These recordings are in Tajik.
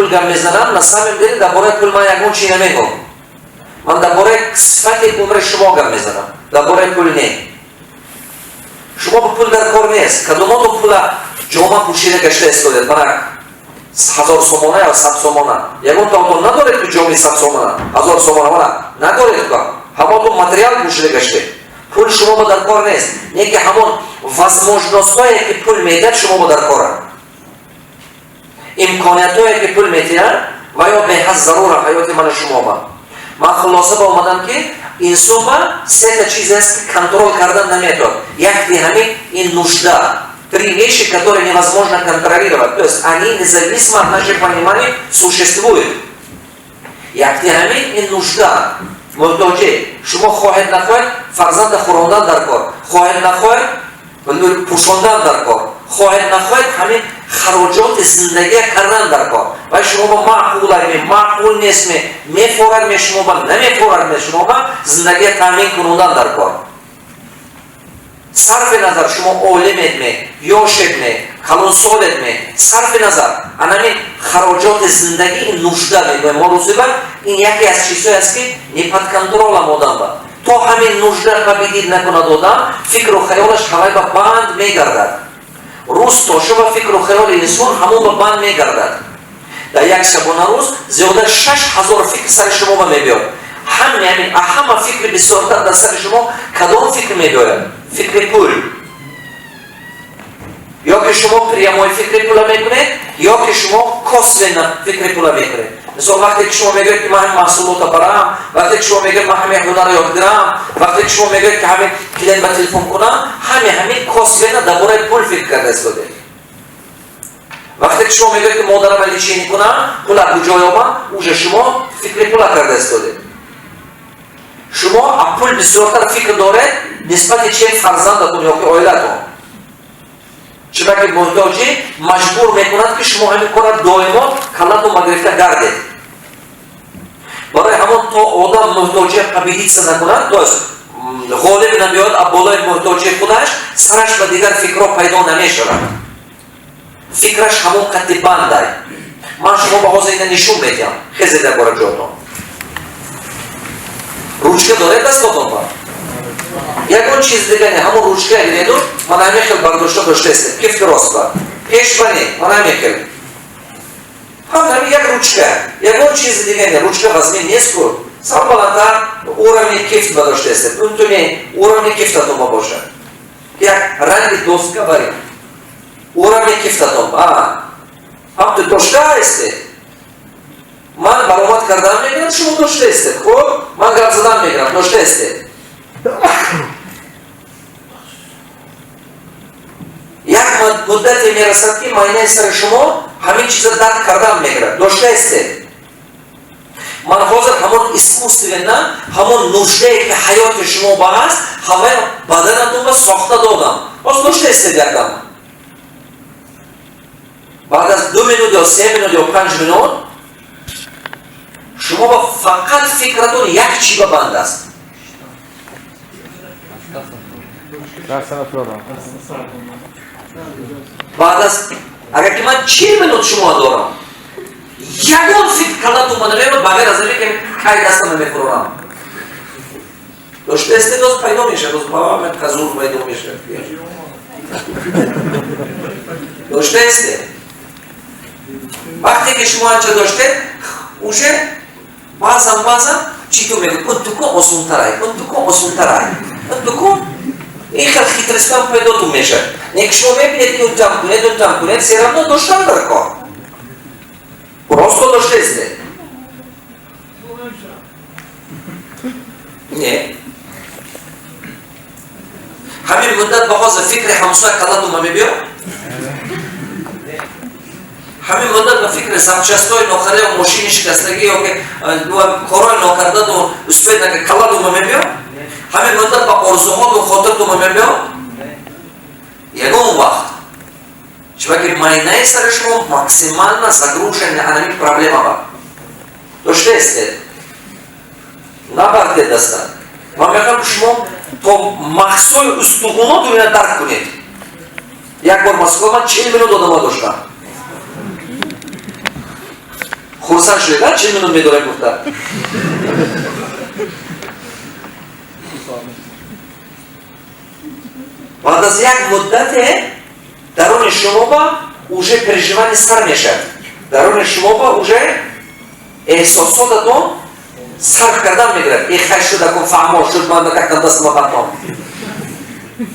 Пул гап мезанам, на самом деле дар бораи пул ман ягон чи намегӯм. Ман дар бораи сифати умри шумо гап мезанам, дар бораи пул не. Шумо ба пул дар кор нест. Кадомото пула ҷома пӯшида гашта истодед? Мана, 1000 сомона ё 100 сомона, ягон таотон надоред, ки ҷоми 100 сомона, 1000 сомона мана надоред. Ка ҳамотон материал пӯшида гаштед. Пул шумо ба дар кор нест, не ки ҳамон возможность ҳое, ки пул медиҳад, шумо ба дар кора, имкониятҳое, ки пул медиҳад, ва ё беҳад зарура ҳаёти мана шумо ба. Ман хулоса ба омадам, ки инсон ба сета чиз аст, ки контроль кардан наметавад. Якти ҳамин ин нужда. Три вещи, которые невозможно контролировать, то есть они независимо от нашего понимания существуют. Якти ҳамин ин нужда, муҳтоҷӣ. Шумо хоҳед нахоҳед, фарзанда хӯрондан дар кор, хоҳед нахоҳед, пӯшондан дар кор, хоҳед нахоҳед, ҳамин хароҷоти зиндагия кардан дар кор. Ва шумо ба маъқуламе, маъқул нестме, мефорад ме шумо ба, намефорад ме, шумо ба зиндагия таъмин кунондан дар кор. Сарфи назар шумо олимедме, ёшедме, калонсоледме, сарфи назар, анамин хароҷоти зиндагӣ, ин нужда мегӯем мо рӯзиба. Ин яке аз чизҳое аст, ки не под контролем одам ба. То ҳамин нужда победить накунад одам, фикру хаёлаш ҳавай ба банд мегардад. Рӯз то шуба фикру хаёли инсон ҳамон ба банд мегардад. Дар як шабонарӯз зиёда 6000 фикр сари шумо ба мебиёд. Ҳами ҳамин ҳама фикри бисёртар дар сари шумо кадом фикр мебиёяд? Фикри пул. Ё ки шумо прямой фикри пула мекунед, ё ки шумо косвенно фикри пула мекунед. Мисол, вақте ки шумо мегӯед, ки ман ҳамин маҳсулота барам, вақте ки шумо мегӯед, ман ҳамин ҳунарро ёд гирам, вақте ки шумо мегӯед, ки ҳамин клиент ба телефон кунам, ҳамин косвенно дар бораи пул фикр карда истодед. Вақте ки шумо мегӯед, ки модарама лечение кунам, пула куҷо ёбам, уже шумо фикри пула карда истодед. Шумо а пул бисёртар фикр доред нисбати чем фарзандатон ё ки оилатон. Чунки муҳтоҷӣ маҷбур мекунад, ки шумо ҳамин кора доимо каллатон ба гирифта гардед. Барои ҳамон то одам муҳтоҷия победиться накунад, то есть ғолиб набиёд а болои муҳтоҷии худаш, сараш ба дигар фикрҳо пайдо намешавад, фикраш ҳамон қадди бандай. Ман шумо ба ҳозир ина нишон медиҳам. Хезе дар бора ҷотон. Ручка доред дастотон ба? Ягон чиз дига не, ҳамон ручка гиреду, ман ҳамин хел бардошта доштаестед, кифти рост ба, пеш ба не, ман ҳамин хел, ҳам як ручка, ягон чизи дига не. Ручка вазмин нест ку, сал баландтар, уровни кифт ба доштаестед, унтуне уровни кифтатон ба бошад, як ранги доска баред, уровни кифтатон ҳам ту доштаестед. Ман баромад кардан мегирам, шумо доштаестед. Хуб, ман гап задан мегирам, доштаестед. Як муддате мерасад, ки майнаи сари шумо ҳамин чиза дарк кардан мегирад. Доштаестед. Ман ҳозир ҳамон искусственно ҳамон нужда е, ки ҳаёти шумо ба ҳаст, ҳаваи баданатон ба сохта додам. Боз доштаестед. Якдам баъд аз 2 минут ё 3 минут ё 5 минут шумо ба фақат фикратон як чӣ ба банд аст. Баъд аз агар ки ман 40 минут шумо дорам, ягон фикр каллатон ба намеояд, ба ғайр аз аме ки кай дастама мефурорам. Доштаестед? Боз пайдо мешавад, боз ба қазур пайдо мешавад. Доштаестед? Вақте ки шумо анча доштед, уже баъзан баъзан чӣ ту мегӯ, кун ту кун, осонтарай, кун ту кун, осонтарай, кун ту кун. Ин хел хитрость ам пайдотун мешавад. Не ки шумо мебинед, ки унтам кунед, унтам кунед, всё равно доштан дар кор, просто доштаестед. Не, ҳамин муддат ба ҳозир фикри ҳамсоя каллатума мебиёд? Ҳамин муддат ба фикри запчасть ҳои нохария, мошини шикастагӣ ё ки корҳои нокардаду успеть нака каллатума мебиёд? Ҳамин муддат ба орзуҳоту хотиртума мебиёд? Ягон вақт. Чунки майнаи сари шумо максимально загружен анамин проблема ба. Доштаестед? Набардед даста. Ман мехоҳам, ки шумо то махсои устуғуноту ина дарк кунед. Як бор Москва ман 40 минут одама доштам. Хурсанд шудед, а? 40 минут медорем гуфта. Баъд аз як муддате даруни шумо ба уже переживание сар мешавад. Даруни шумо ба уже эҳсосотатон сарф кардан мегирад. Э, хай шуда кун, фаҳмо шуд, ман как дастма партом.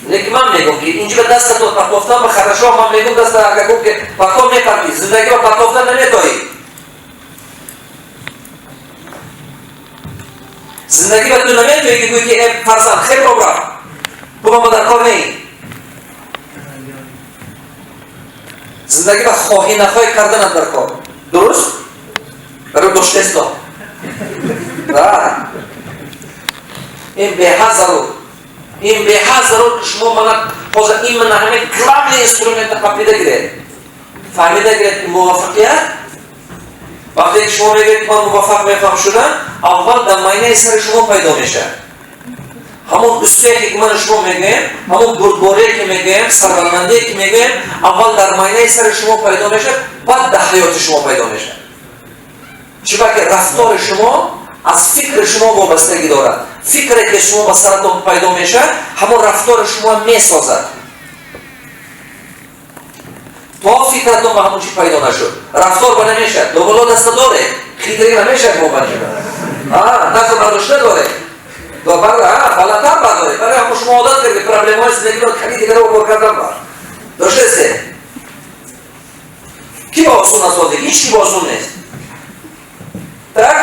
Лекин ман мегӯм, ки инҷо ба дастатон партофтан ба хорошо, ман мегӯм, даста агар гум ки партов мепартӣ, зиндагӣ ба партофтан наметоӣ. Зиндагӣ ба ту наметоӣ, ки гӯӣ, ки э, фарзанд, хеле роб рафт. Ту ба дар кор неӣ. Зиндагӣ ба хоҳӣ нахоҳӣ карданат дар кор. Дуруст? Барои доштесто. Да. Ин беҳад зарур. Ин беҳад зарур, ки шумо мана ҳозир именно ҳамин главный инструмента қапида гиред. Фаҳмида гиред, ки муваффақият, вақте ки шумо мегӯед, ки ман муваффақ мехоҳам шудан, аввал дар майнаи сари шумо пайдо мешавад. Ҳамон успехе, ки ману шумо мегӯем, ҳамон бурдборие, ки мегӯем, сарватмандие, ки мегӯем, аввал дар майнаи сари шумо пайдо мешавад, баъд дар ҳаёти шумо пайдо мешавад. Чунки рафтори шумо аз фикри шумо вобастагӣ дорад. Фикре, ки шумо ба саратон пайдо мешавад, ҳамон рафтори шумо месозад. То фикратон ба ҳамон чи пайдо нашуд, рафтор ба намешавад. Доболо даста доред, хитрӣ намешавад, мо наку бардошта доред, баландтар бардоред. Барои ҳамон шумо одат кардед проблемаҳои зиндагиро кали дигаро кор кардан ба доштасе. Ки ба осон аст ҳозир? Ҳеҷ ки ба осон нест. Так,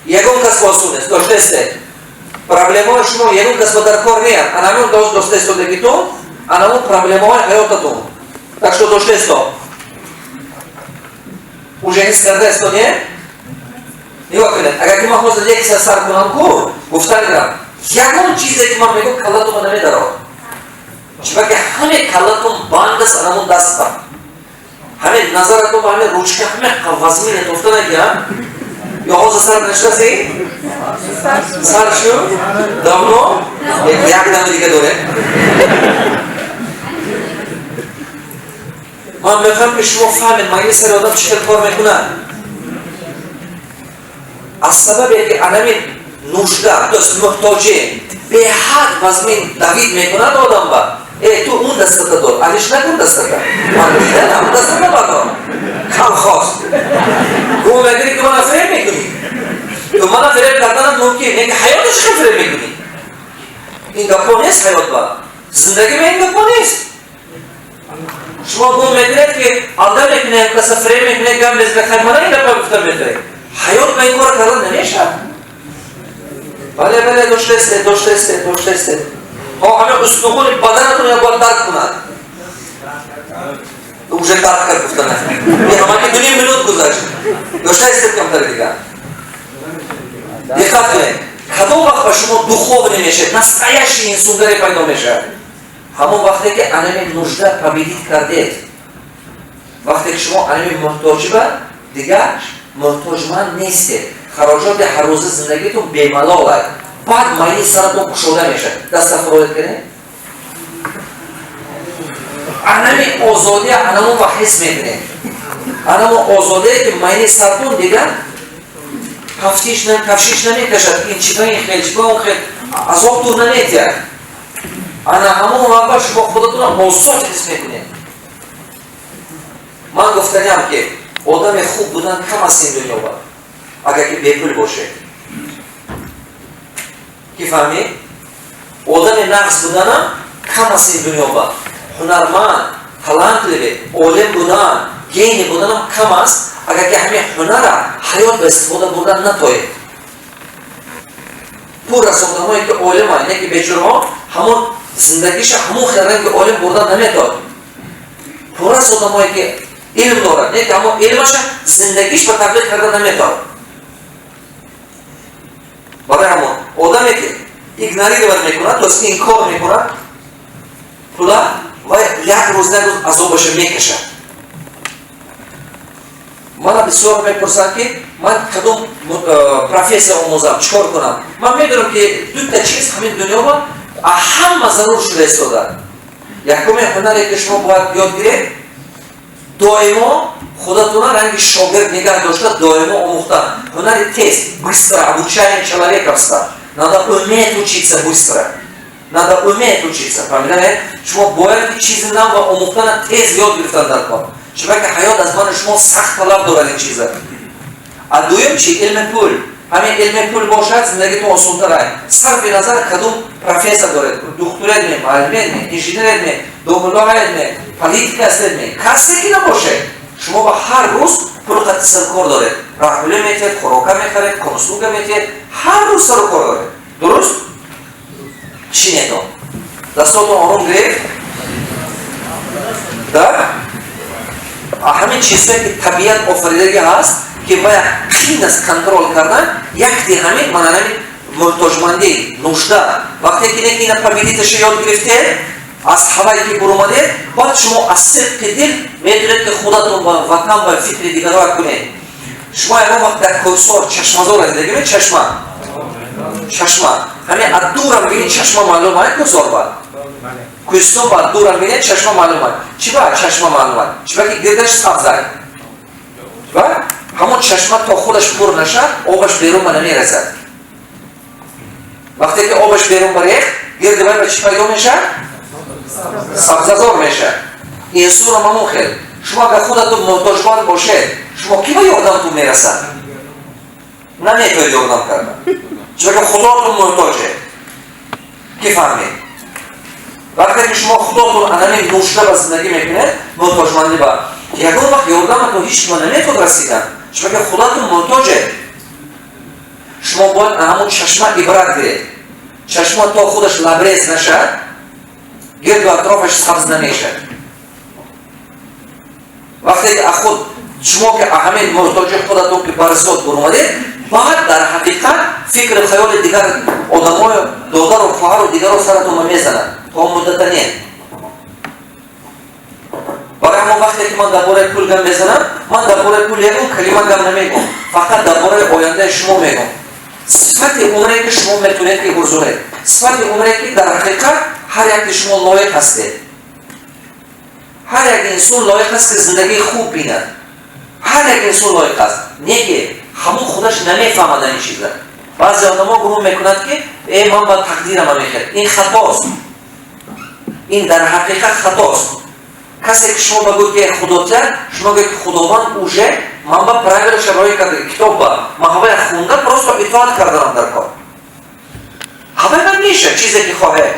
ягон кас ба осон нест. Доштасе, проблемаҳои шумо ягон кас ба дар кор неяд. Анамон доштаистодагитон, анамон проблемаҳои ҳаётатон. Так что доштаисто, уже ҳис кардаисто, не? Нигоҳ кунед, агар ки ман ҳозир лекция сар кунам, ку гуфта гирам, ягон чизе, ки ман мегӯм, каллатонро намедарод. Чунки ҳаме каллатон банд аст анамон даст ба ҳаме назаратон ба ҳаме ручка, ҳаме вазмине тофта нагирам. Ё ҳозир сар нашдаси? Сар шуд давно, як дами дига дорем. Ман мехоҳам, ки шумо фаҳмед, майни сари одам чӣ хел кор мекунад. Аз сабабе ки анамин нужда, то есть муҳтоҷӣ, беҳад вазмин давид мекунад одам ба э, ту он дастата дор, алиш накун дастата, ман диданам, дастата бардор. Колхоз гум мегирӣ, ки мана фиреб мекунӣ. Ту мана фиреб карданам мумкин не, ки ҳаёта чӣ хел фиреб мекунӣ? Ин гапҳо нест ҳаёт ба, зиндагӣ ба ин гапҳо нест. Шумо гум мекунед, ки алда мекунед, каса фиреб мекунед, гап мезанед, хай, мана ин гапа гуфта метавед. Ҳаёт ба ин кора кардан намешавад. Бале, бале, доштаистед, доштаистед, доштаистед. Ҳо, ҳаме устухони баданатон як бояд дарк кунад. Уже дарк кард гуфтана. Ҳамаки 2,5 минут гузашт. Доштаистед камтари дигар. Диққат кунед, кадом вақт ба шумо духовный мешавед, настоящий инсонгаре пайдо мешавад? Ҳамон вақте ки анами нужда победить кардед, вақте ки шумо анами муҳтоҷӣ ба дигар муҳтоҷманд нестед, хароҷоти ҳаррӯза зиндагитон бемалол аст, баъд майни саратон кушода мешавад. Даста фуроед кунед, анами озодия анамон вақт ҳис мекунед, анамон озодие, ки майни сартон дигар кафшиш намекашад, ин чиба, ин хел чиба, он хел азоб тур наметиҳад. Ана ҳамон вақт шумо худатонро озод ҳис мекунед. Ман гуфтаниам, ки одами хуб будан кам аст ин дунё ба, агар ки бепул бошед. Ки фаҳмид? Одами нағз буданам кам аст ин дунё ба. Ҳунарманд, талантливый, олим будан, гений буданам кам аст, агар ки ҳамин ҳунара ҳаёт ба истифода бурдан натоед. Пур аз одамое, ки олиманд, не ки бечораҳо ҳамон зиндагиша ҳамон хел ранги олим бурдан наметоад. Пур аз одамое, ки илм дорад, не ки ҳамон илмаша зиндагиш ба татбиқ карда наметавад. Барои ҳамон одаме, ки игнорировать мекунад, то есть инкор мекунад пула, ва як рӯз на рӯз азобаша мекашад. Мана бисёр мепурсанд, ки ман кадом профессия омӯзам, чӣ кор кунам. Ман медонам, ки дута чиз ҳамин дунёба ҳама зарур шуда истода. Якуме, ҳунаре, ки шумо бояд ёд гиред, доимо Худатона ранги шогирд нигаҳ дошта, доимо омӯхтан, ҳунари тез, быстро обучаемый человек стать. Надо уметь учиться быстро, надо уметь учиться. Фаҳмиданед? Шумо бояд ки чизи нав ва омӯхтана тез ёд гирифтан дар кор, чунки ҳаёт аз ману шумо сахт талаб дорад ин чиза. А дуюм чи? Илми пул. Ҳамин илми пул бошад, зиндагитон осонтар. Сарфи назар кадом профессия доред: духтуред ме, муаллимед ме, инженеред ме, домуллоед ме, политика ҳастед ме, касе ки набошед, шумо ба ҳар рӯз пул қати саркор доред. Роҳпулӣ метиҳед, хӯрока мехаред, услуга метиҳед, ҳар рӯз сару кор доред. Дуруст? Чинетон, дастотон ором гирефт. Да, ҳамин чизҳое ки табиат офаридагӣ ҳаст, ки вая қин аст контроль кардан, якти ҳамин мана ҳамин муҳтоҷмандӣ, нужда. Вақте ки неки ина победить аша ёд гирифтед, аз ҳавае ки буромадед, баъд шумо аз сидқи дил метавонед, ки худатон ба ватан ба фикри дигарро кунед. Шумо ягон вақт дар кӯҳсор чашмазор дидагӣ? Чашма, чашма ҳамин аз дурам бинед, чашма маълум ай. Кӯҳсор ба, кӯҳистон ба дурам бинед, чашма маълум ай. Чӣ ба чашма маълум ай? Чӣ ба ки гирдаш сабзай ва ҳамон чашма то худаш пур нашад, обаш берун ба намерасад. Вақте ки обаш берун барехт, гирди вай ба чӣ пайдо мешавад? Сабзазор мешавад. Инсонам ҳамон хел. Шумо агар худатон муҳтоҷманд бошед, шумо ки ба ёрдамтон мерасад? Наметавонед ёрдам карда, чунки худотон муҳтоҷе. Ки фаҳмед? Вақте ки шумо худотон анамин нужда ба зиндагӣ мекунед, муҳтоҷмандӣ ба ягон вақт ёрдаматон ҳеҷ кима наметавонад расидан, чунки худатон муҳтоҷе. Шумо бояд ҳамон чашма ибрат гиред. Чашма то худаш лабрез нашад, гирду атрофаш сабз намешад. Вақте ки худ шумо ки ҳамин муҳтоҷи худатон ки барзод буромадед, баъд дар ҳақиқат фикру хаёли дигар одамою додару хоҳару дигаро саратон мезанад. То муддата не. Барои ҳамон вақте ки ман дар бораи пул гап мезанам, ман дар бораи пул ягон калима гап намегӯм, фақат дар бораи ояндаи шумо мегӯм, сифати умре ки шумо метавонед ки гузоред, сифати умре ки дар ҳақиқат ҳар яке шумо лоиқ ҳастед. Ҳар як инсон лоиқ аст, ки зиндагии хуб бинад. Ҳар як инсон лоиқ аст, не ки ҳамон худаш намефаҳмад ин чиза. Баъзе одамо гумон мекунад, ки э, ман ба тақдирама мехел. Ин хатост, ин дар ҳақиқат хатост. Касе ки шумо багӯед, ки худотя, шумо гӯед, ки Худованд уже ман ба правила шароит карда, китоб ба ман ҳавая хунда, просто итоат карданам дар кор. Ҳавай ман меша чизе ки хоҳед.